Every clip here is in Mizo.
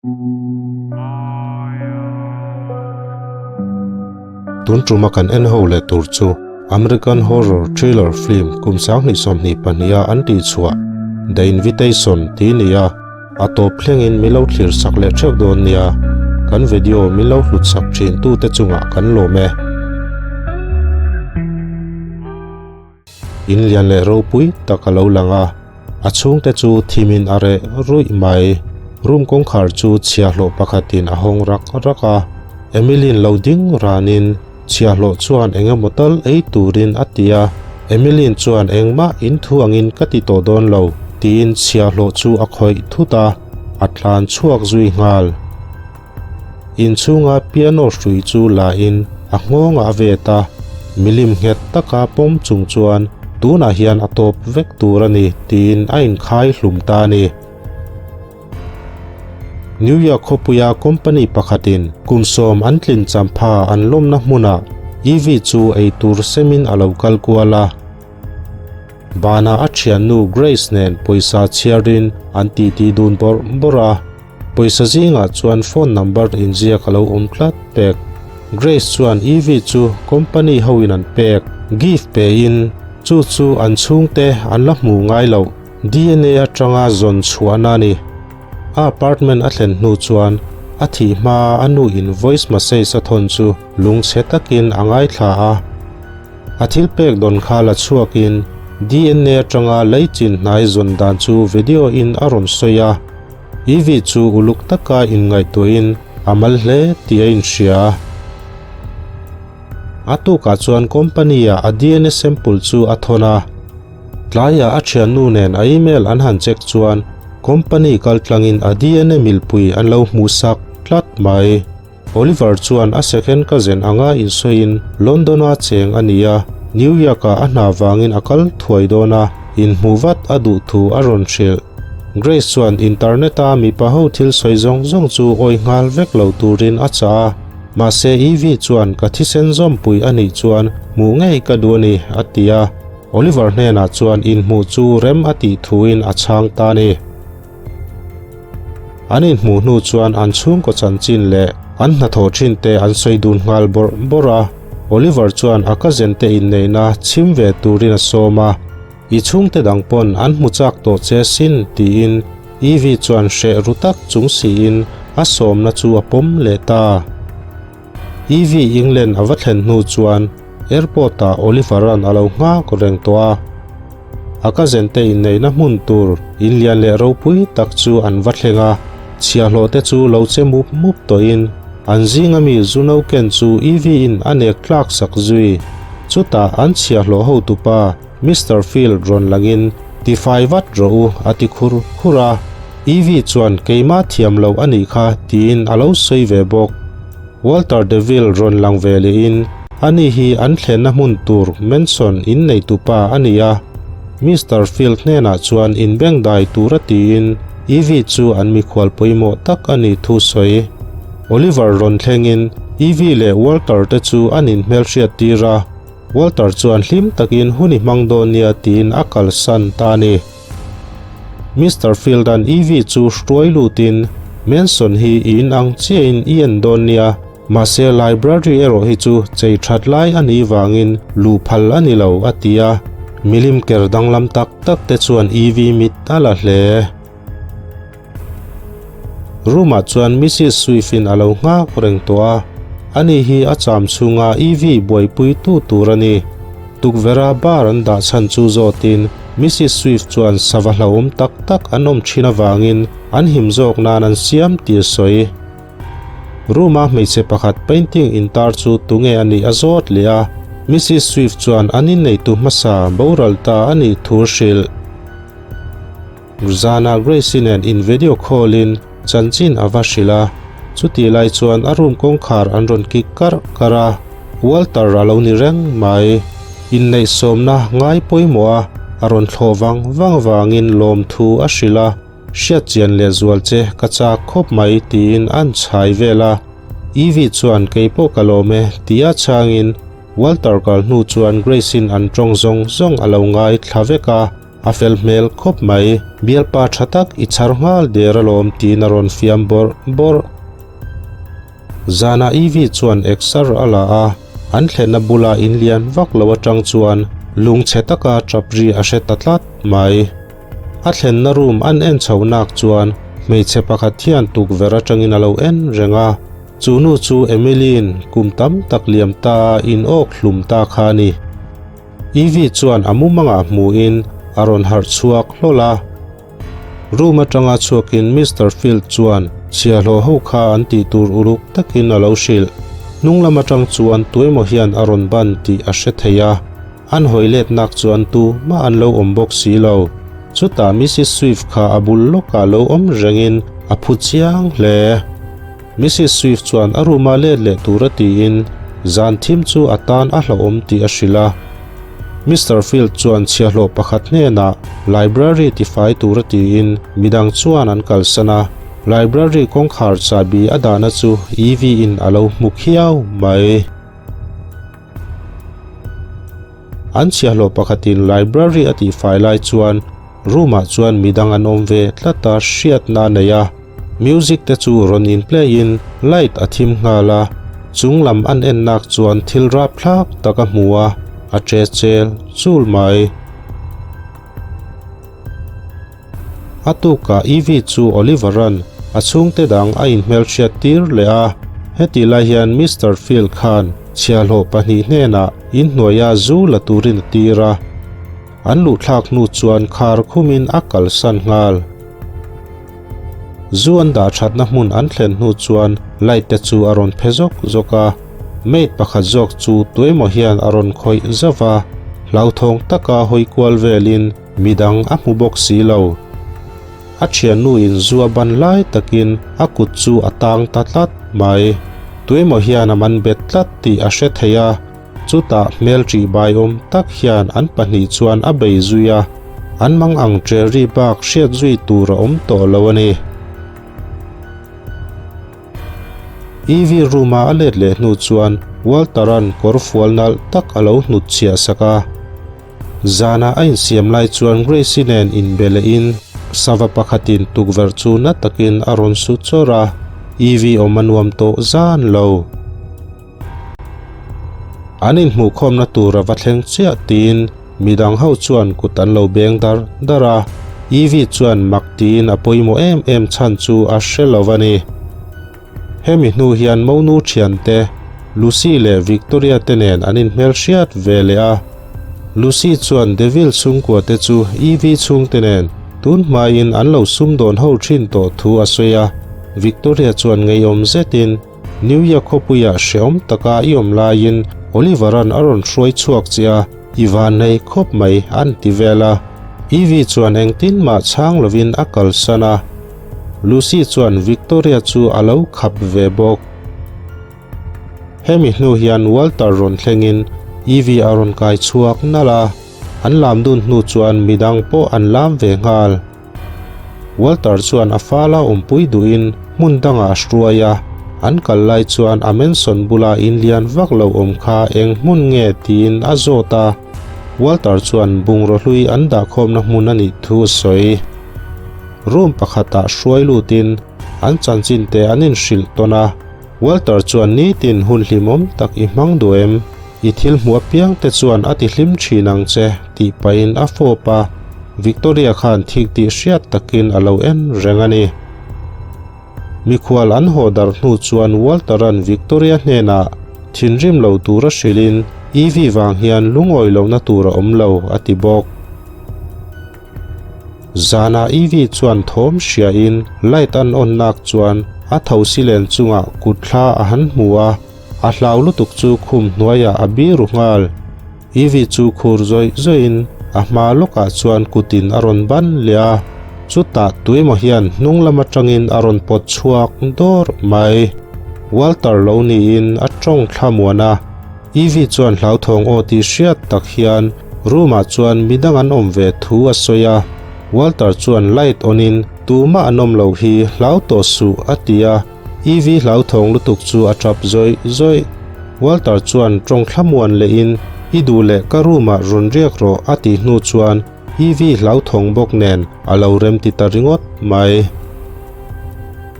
Tun tuma kan en ho leh tur chu American horror thriller film kum 2022 a an tih chhuah The Invitation tih ni a, a tawp thlengin min lo thlir sak leh theuh dawn nia. Kan video min lo hlut sak thin tute chungah kan lawm e. In lian leh ropui tak a lo lang a, a chhungte chu thimin a reh ruih mai. Room kawngkhar chu chhiahhlawh pakhatin a hawng rak rak a, Emily-in lo ding ranin chhiahhlawh chuan eng emaw tal ei turin a ti a, Emily-in chuan engmah in thu angin ka ti tawh dawn lo tiin chhiahhlawh chu a khawih thut a, a tlan chhuak zui nghal. Inchhunga piano hrui chu la in a nghawngah a vet a, milim nghet taka pawm chung chuan tunah hian a tawp vek tur a ni tiin a inkhai hlum ta a ni. New York khawpuia company pakhatin kum sawm an tlin champha an lawmna hmunah Evie chu eitur semin a lo kal kual a. Bana a thiannu Grace nen pawisa chhiarin an titi dun bawrh bawrh a. Pawisa zingah chuan phone number inziak a lo awm tlat pek. Grace chuan Evie chu company hoin an pek gift pein chu chu an chhungte an la hmu ngai loh DNA atanga zawn chhuahna a ni. A apartment a thlen hnu chuan a thih hmaa a nu in voice message a thawn chu lungchhe takin a ngaithla a. A thil pek dawn kha la chhuakin DNA atanga leichin hnai zawn dan chu video in a rawn sawi a. Evie chu uluk taka inngaihtuahin a mal hle tih a inhria. A tukah chuan company-ah a DNA sample chu a thawn a. Tlaiah a thiannu nen a email an han check chuan company kaltlangin a DNA milpui an lo hmuhsak tlat mai. Oliver chuan a second cousin anga insawiin London-a cheng a ni a, New York-ah a hna vangin a kal thuai dawn a, inhmuh vat a duh thu a rawn hrilh. Grace chuan internet-a mipa ho thil sawi zawng zawng chu awi nghal vek lo turin a chah a, mahse Evie chuan ka thisen zawmpui a nih chuan hmuh ngei ka duh a ni, a ti a. Oliver hnenah chuan inhmuh chu rem a tih thuin a chhang ta a ni. An inhmuh hnu chuan an chhungkaw chanchin leh an hnathawh thin te an sawi dun nghal bawrh bawrh a. Oliver chuan a cousin te inneihna chhim ve turin a sawm a, I chhungte dang pawn an hmu chak tawh che sin tiin Evie chuan hreh ru tak chung siin a sawmna chu a pawm leh ta. Evie England a va thlen hnu chuan airport ah Oliver an a lo nghak reng tawh a. A cousin te inneihna hmun tur in lian leh ropui tak chu an va thleng a, chhiahhlawh te chu lo che mup mup tawhin an zinga mi zu no ken chu Evie in a nek tlak sak zui. Chutah an chhiahhlawh hotupa Mister Field rawn langin tifai vat rawh u a ti khur khur a, Evie chuan keimah thiam loh a nih kha tiin a lo sawi ve bawk. Walter Deville rawn lang ve lehin ani hi an thlenna hmun tur Manson in neitupa a ni a, Mister Field hnenah chuan inbengdai tura tiin Evie chu an mikhual pawimawh tak a nih thu sawi. Oliver rawn thlengin Evie leh Walter te chu an inhmelhriat tir a, Walter chuan hlim takin hun i hmang dawn nia tiin a kalsan ta a ni. Mister Field-a'n Evie chu hruai lutin, Manson hi i inang chiahin i en dawn nia, mahse library erawh hi chu chei that lai a nih vangin luh phal a ni lo, a ti a. Milim ker danglam tak tak te chuan Evie mit a la hle. Room-ah chuan Missus Swift-in a lo nghak reng tawh a, ani hi a cham chhunga Evie buaipui tu tur a ni. Tukverha bar an dah chhan chu zawtin Missus Swift chuan sava hlauhawm tak tak an awm thin avangin an him zawk nan an siam tih a sawi. Room-a hmeichhe pakhat painting intar chu tunge a nih a zawt leh a, Missus Swift chuan an inneitu hmasa boral ta a nih thu a hrilh. Zana Grace-i nen in video call in chanchin a va hrilh a, chutih lai chuan a room kawngkhar an rawn kik karh karh a, Walter a lo ni reng mai. Inneihsawmna ngai pawimawh a a rawn thlawh vang vang vangin lawmthu a hrilh a, hriatchian leh zual che ka chak khawp mai tiin an chhai vel a, Evie chuan keipawh ka lawm e tia chhangin Walter kal hnu chuan Grace-in an tawng zawng zawng a lo ngai thla vek a. A fel hmel khawp mai, bialpa tha tak i chhar nghal der alawm tiin a rawn fiam bawrh bawrh. Zanah Evie chuan exer a la a, an thlenna bula in lian vak lo atang chuan lungchhe taka tap ri a hre ta tlat mai. A thlenna room an en chho nak chuan hmeichhe pakhat hian tukverh atangin a lo en reng a, chu nu chu Emily-in kum tam tak liam ta a in awk hlum ta kha a ni. Evie chuan a mumangah hmuhin a rawn harh chhuak hlawl a. Room atanga chhuakin Mister Field chuan chhiahhlawh ho kha an tih tur uluk takin a lo hrilh. Hnung lam atang chuan tuemaw hian a rawn ban tih a hre thei a, an hawi let nak chuan tu mah an lo awm bawk si lo. Chutah Missus Swift kha a bul lawkah lo awm rengin a phu chiang hle. Missus Swift chuan a room-a let leh tura tiin zan thim chu a tan a hlauhawm tih a hrilh a. Mister Field chuan chhiahhlawh pakhat hnenah library tifai tura tiin midang chuan an kalsan a, library kawngkhar chahbi a dahna chu Evie-in a lo hmu khiau mai. An chhiahhlawh pakhatin library a tihfai lai chuan room-ah chuan midang an awm ve tlat a hriatna a nei a. Music te chu rawn in play in light a thim nghal a, chung lam an en nak chuan thil rapthlak tak a hmu a, a che chel chul mai. A tukah Evie chu Oliver an a chhungte dang a inhmelhriat tir leh a, hetih lai hian Mister Field khan chhiahhlawh pahnih hnenah inhnuaia zu la turin a tir a. An luhthlak hnu chuan khar khumin a kalsan nghal. Zu an dah thatna hmun an thlen hnu chuan light te chu a rawn phe zawk zawk a, maid pakhat zawk chu tuemaw hian a rawn khawih zauh a, hlauthawng taka hawi kual velin midang a hmu bawk si lo. A thiannu in zu a ban lai takin a kut chu a tang ta tlat mai. Tuemaw hian a man bet tlat tih a hre thei a. Chutah hmel ṭihbaiawm tak hian an pahnih chuan a bei zui a, an mang ang ṭelri bak hriat zui tur a awm tawh lo a ni. Evie room-a a let leh hnu chuan Walter-a'n kawr fual nalh tak a lo hnutchhiah sak a. Zana a insiam lai chuan Grace-i nen inbe lehin sava pakhatin tukverh chu na takin a rawn su chawrh a, Evie awm a nuam tawh zan lo. An inhmuhkhawmna tur a va thleng chiah tiin midang ho chuan kut an lo beng dar dar a, Evie chuan mak tiin a pawimawh em em chhan chu a hre lo a ni. Hemi hnu hian monu thiante Lucy leh Victoria te nen an inhmelhriat ve leh a, Lucy chuan Devil chhungkua te chu Evie chhungte nen tun hmain an lo sumdawn ho thin tawh thu a sawi a, Victoria chuan ngeiawm zetin New York khawpuiah hrehawm taka i awm laiin Oliver-a'n a rawn hruai chhuak che a, i vannei khawp mai an ti vel a. Evie chuan engtin mah chhang lovin a kalsan a. Lucy chuan Victoria chu a lo khap ve bawk. Hemi hnu hian Walter rawn thlengin Evie a rawn kai chhuak nalh a, an lam dun hnu chuan midang pawh an lam ve nghal. Walter chuan a fala awmpui duhin hmun dangah a hruai a, an kal lai chuan a mansion bula in lian vak lo awm kha eng hmun nge tiin a zawt a, Walter chuan bungraw hlui an dahkhawmna hmun a nih thu a sawi. Room pakhatah hruai lutin an chanchin te an inhrilh tawn a, Walter chuan nitin hun hlimawm tak i hmang duh em? I thil hmuh apiang te chuan a ti hlim thin ang che tih pahin a fawp a, Victoria khan thik tih hriat takin a lo en reng a ni. Mikhual an haw darh hnu chuan Walter-a'n Victoria hnenah thinrim lo tura hrilhin Evie vang hian lungawi lohna tur a awm lo a ti bawk. Zanah Evie chuan thawm hriain light an on nak chuan a thosi len chungah kut thla a han hmu a, A hlau lutuk chu khum hnuaiah a biru nghal. Evie chu khur zawih zawihin a hma lawkah chuan kutin a rawn ban leh a, chutah tuemaw hian hnung lam atangin a rawn pawt chhuak dawr mai. Walter lo niin a tawng thlamuan a, Evie chuan hlauthawng aw tih hriat tak hian room ah chuan midang an awm ve thu a sawi a. Walter chuan light on in tumah an awm lo hi hlau tawh suh a ti a. Evie hlauthawng lutuk chu a tap zawih zawih. Walter chuan tawng thlamuan lehin, I duh leh ka room ah rawn riak rawh a tih hnu chuan Evie hlauthawng bawk nen a lo remti ta ringawt mai.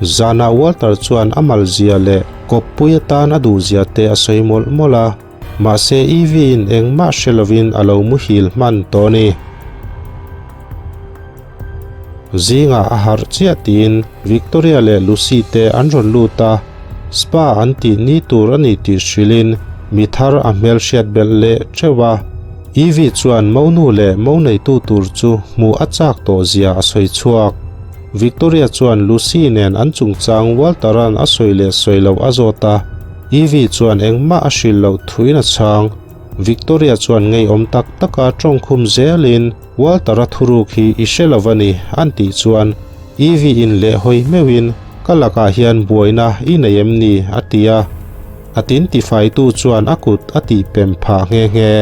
Zanah Walter chuan a malzia leh kawppui atan a duhzia te a sawi mawlh mawlh a, mahse Evie-in engmah hre lovin a lo muhil hman tawh a ni. Zingah a harh chiah tiin Victoria leh Lucy te an rawn lut a, spa an tih ni tur a ni tih hrilhin mi thar a hmelhriat belh leh teuh a. Evie chuan monu leh mo neitu tur chu hmuh a chak tawh zia a sawi chhuak. Victoria chuan Lucy nen an chungchang Walter-a'n a sawi leh sawi loh a zawt a, Evie chuan engmah a hrilh loh thuin a chhang. Victoria chuan ngeiawm tak taka tawngkhum zelin Walter-a thuruk hi i hre lo va ni an tih chuan Evie in leh hawi meuhin ka lakah hian buaina i nei em ni a ti a. A tin tifaitu chuan a kut a tih pem phah nghe nghe.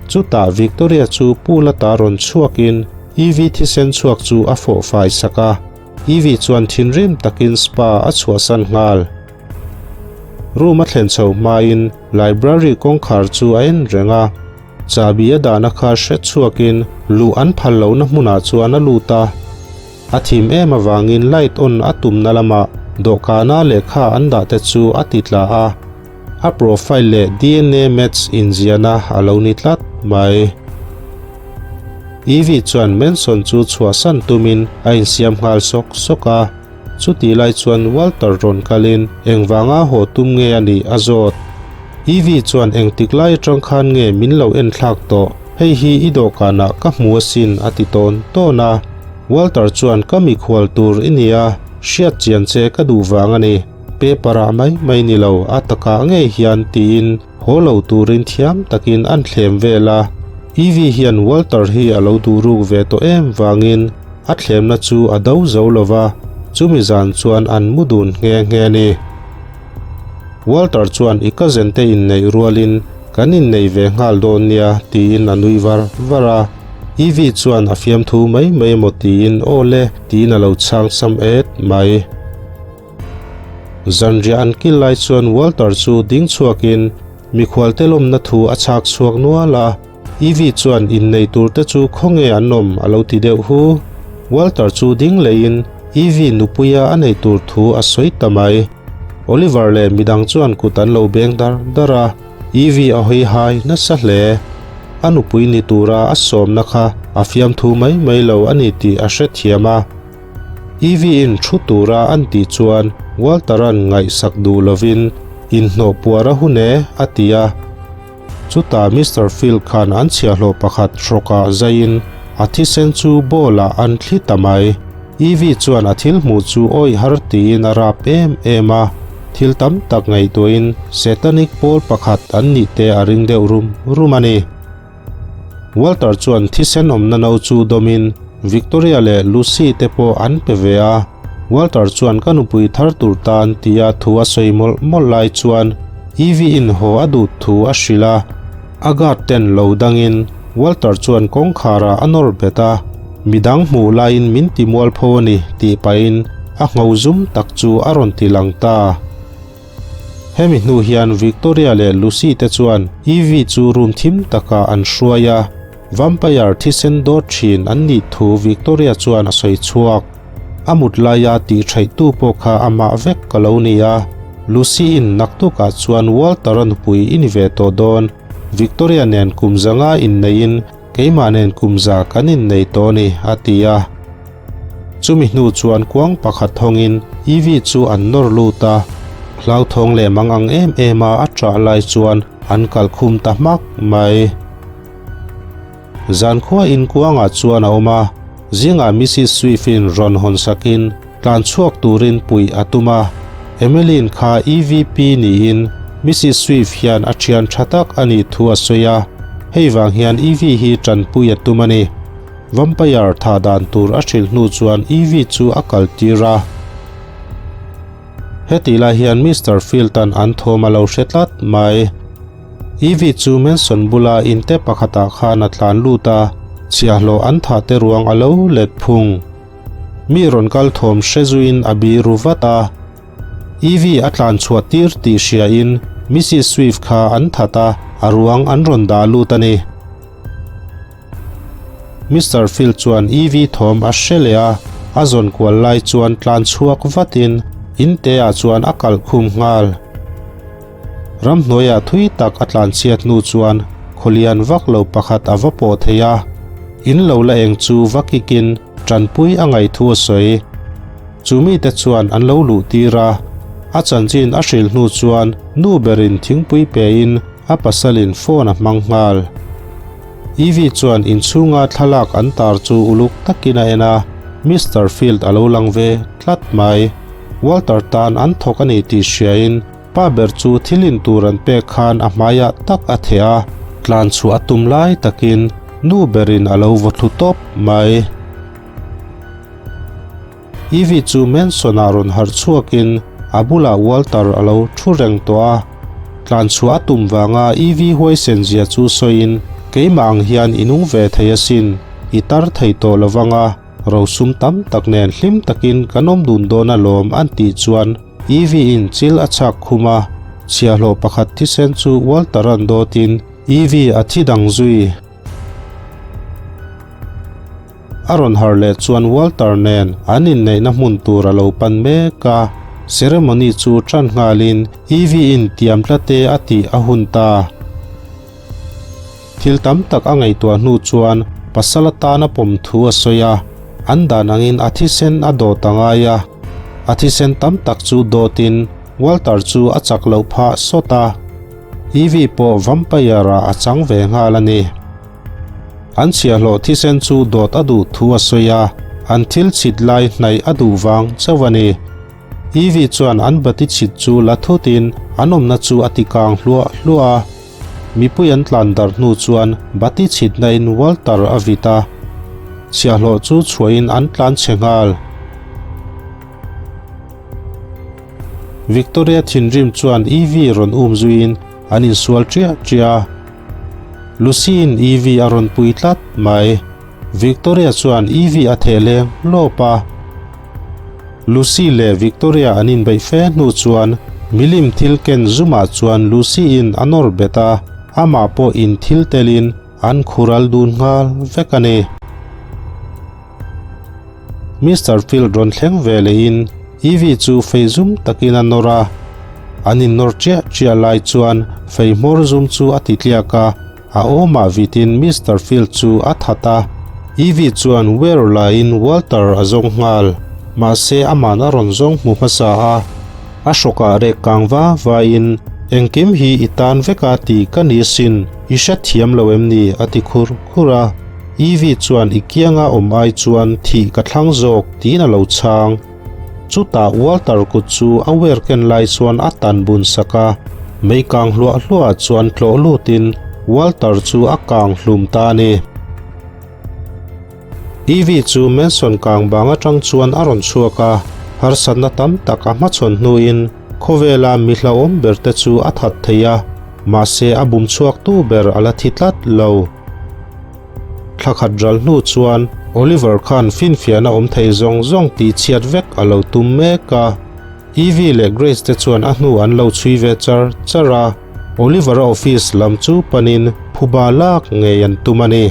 Chutah Victoria chu pool ata rawn chhuakin Evie thisen chhuak chu a fawh fai sak a. Evie chuan thinrim takin spa a chhuahsan nghal. Room a thlen chho hmain library kawngkhar chu a en reng a. Chahbi a dahna kha hre chhuakin luh an phal lohna hmunah chuan a lut a. A thim em avangin light on a tumna lamah dawhkana lehkha an dah te chu a ti tla a. A profile leh dna match inziahna a lo ni tlat mai. Evie chuan Manson chu chhuahsan tumin a insiam nghal sawk sawk a. Chutih lai chuan Walter rawn kalin engvanga haw tum nge a nih a zawt. Evie chuan engtik lai atang khan nge min lo en thlak tawh, hei hi i dawhkanah ka hmu asin a ti tawn tawn a. Walter chuan ka mikhual tur i nia, hriat chian che ka duh vang a ni, paper ah mai mai ni lo a takah ngei hian tiin haw lo turin thiam takin an thlem vel a. Evie hian Walter hi a lo duh ruk ve tawh em vangin A thlemna chu a do zo lo va, chumi zan chuan an mu dun nghe nghe a ni. Walter chuan i cousin te inneih rualin kan innei ve nghal dawn nia tiin a nui var var a. Evie chuan a fiamthu mai mai emaw tiin aw le tiin a lo chhang sam et mai. Zanriah an kil lai chuan Walter chu ding chhuakin mikhualte lawmna thu a chhak chhuak nual a. Evie chuan innei tur te chu khawnge an awm a lo ti deuh hu. Walter chu ding leiin Evie nupuia a nei tur thu a sawi ta mai. Oliver leh midang chuan kut an lo beng dar dar a, Evie a hawi hai nasa hle. A nupui ni tura a sawmna kha a fiamthu mai mai lo a ni tih a hrethiam a. Evie-in thu tura an tih chuan Walter-a'n ngaihsak duh lovin, Inhnawh puar a hun e, a ti a. Chutah Mister Field khan an chhiahhlawh pakhat hrawkah zaiin a thisen chu ball-ah an thli ta mai. Evie chuan a thil hmuh chu awih har tiin a rap em em a, thil tam tak ngaihtuahin Satanic pawl pakhat an nih te a ring deuh rum rum a ni. Walter chuan thisen awmna no chu dawmin Victoria leh Lucy te pawh an pe ve a. Walter chuan ka nupui thar tur tan tia thu a sawi mawlh mawlh lai chuan Evie in haw a duh thu a hrilh a, a guard ten lo dangin Walter chuan kawngkhar ah a nawr bet a, midang hmuh laiin min ti mualpho a ni tih pahin a ngho zum tak chu a rawn ti lang ta. Hemi hnu hian Victoria leh Lucy te chuan Evie chu room thim takah an hruai a, Vampire thisen dawt thin an nih thu Victoria chuan a sawi chhuak. A mut laia tih theihtu pawh kha amah vek ka lo ni a, Lucy-in naktukah chuan Walter-a nupui i ni ve tawh dawn, Victoria nen kum zanga inneiin keimah nen kum za kan innei tawh a ni, a ti a. Chumi hnu chuan kuang pakhat thawngin Evie chu an nawr lut a, hlauthawng leh mang ang em em a a ṭah lai chuan an kalkhum ta hmak mai. Zankhua in kuangah chuan a awm a, zingah Missis Swift-in rawn hawn sakin tlan chhuak turin puih a tum a. Emmeline kha EVP niin Missis Swift hian a thian tha tak a nih thu a sawi a, hei vang hian Evie hi tanpui a tum a ni. Vampire thah dan tur a hrilh hnu chuan Evie chu a kal tir a. Hetih lai hian Mister Field-a'n an thawm a lo hre tlat mai. Evie chu Manson bula inte pakhatah khan a tlan lut a, chhiahhlawh an thah te ruang a lo let phung. Mi rawn kal thawm hre zuiin a bi ru vat a. Evie a tlan chhuah tir tih hriain Missis Swift kha an that a, a ruang an rawn dah lut a ni. Mister Field chuan Evie thawm a hre leh a, a zawn kual lai chuan tlan chhuak vatin in te ah chuan a kalh khum nghal. Ramhnuaiah thui tak a tlan chhiat hnu chuan khawlian vak lo pakhat a va pawh thei a, in lo la eng chu va kikin tanpui a ngaih thu a sawi. Chu mite chuan an lo luh tir a, a chanchin a hrilh hnu chuan nu berin thingpui pein a pasalin phone a hmang nghal. Evie chuan inchhunga thlalak an tar chu uluk takin a en a, Mister Field a lo lang ve tlat mai. Walter tan an thawk a ni tih hriain pa ber chu thil in tur an pek khan a hmaiah tak a theh a, tlan chhuah a tum lai takin nu berin a lo vaw thlu tawp mai. Evie chu Manson-ah rawn harh chhuakin a bulah Walter a lo thu reng tawh a. Tlan chhuah a tum vanga Evie huaisen zia chu sawiin, Keimah ang hian i nung ve thei asin, i tar thei tawh lo vang a, rosum tam tak nen hlim takin kan awm dun dawn alawm an tih chuan Evie-in chil a chhak khum a. Chhiahhlawh pakhat thisen chu Walter-a'n dawtin Evie a thi dang zui. A rawn harh leh chuan Walter nen an inneihna hmun tur a lo pan mek a, ceremony chu tan nghalin Evie in tiam tlate a tih a hun ta. Thil tam tak a ngaihtuah hnu chuan pasal atana pawm thu a sawi a, an dan angin a thisen a dawt a ngai a, a thisen tam tak chu dawtin Walter chu a chak loh phah sawt a, Evie pawh vampire ah a chang ve nghal a ni. An chhiahhlawh thisen chu dawt a duh thu a sawi a, an thil chhit lai hnaih a duh vang chauh a ni. Evie chuan an bati chhit chu la thutin an awmna chu a ti kang hluah hluah a. Mipui an tlan darh hnu chuan bati chhitna in Walter a vit a, chhiahhlawh chu chhuahin an tlan chhe nghal. Victoria thinrim chuan Evie rawn um zuiin an insual ṭiah ṭiah a. Lucy-in Evie a rawn pui tlat mai. Victoria chuan Evie a theh leng lawp a. Lucy leh Victoria an inbeih fe hnu chuan milim thil ken zumah chuan Lucy-in a nawr bet a, amah pawh in thil telin an khural dun nghal vek a ni. Mister Field rawn thleng ve lehin Evie chu fei zum takin a nawr a. An innawr chiah chiah lai chuan fei hmawr zum chu a ti tliak a, a awmah vitin Mister Field chu a that a. Evie chuan Ware laiin Walter a zawng nghal, mahse aman a rawn zawng hmu hmasa a. A hrawkah rek kang va vain, Engkim hi i tan vek a ti ka ni sin, i hrethiam lo em ni? a ti khur khur a. Evie chuan i kianga awm ai chuan thih ka thlang zawk tiin a lo chhang. Chutah Walter kut chu a wer ken lai chuan a tan bun sak a, mei kang hluah hluah chuan tlawh lutin Walter chu a kang hlum ta a ni. Evie chu Mansion kang bang atang chuan a rawn chhuak a, harsatna tam tak a hmachhawn hnuin khawvela mi hlauhawm berte chu a that thei a, mahse a bum chhuaktu ber a la thi tlat lo. Thla khat ral hnu chuan Oliver khan finfiahna awm thei zawng zawng tih chhiat vek a lo tum mek a. Evie leh Grace te chuan a hnu an lo chhui ve char char a, Oliver-a office lam chu panin phuba lak ngei an tum a ni.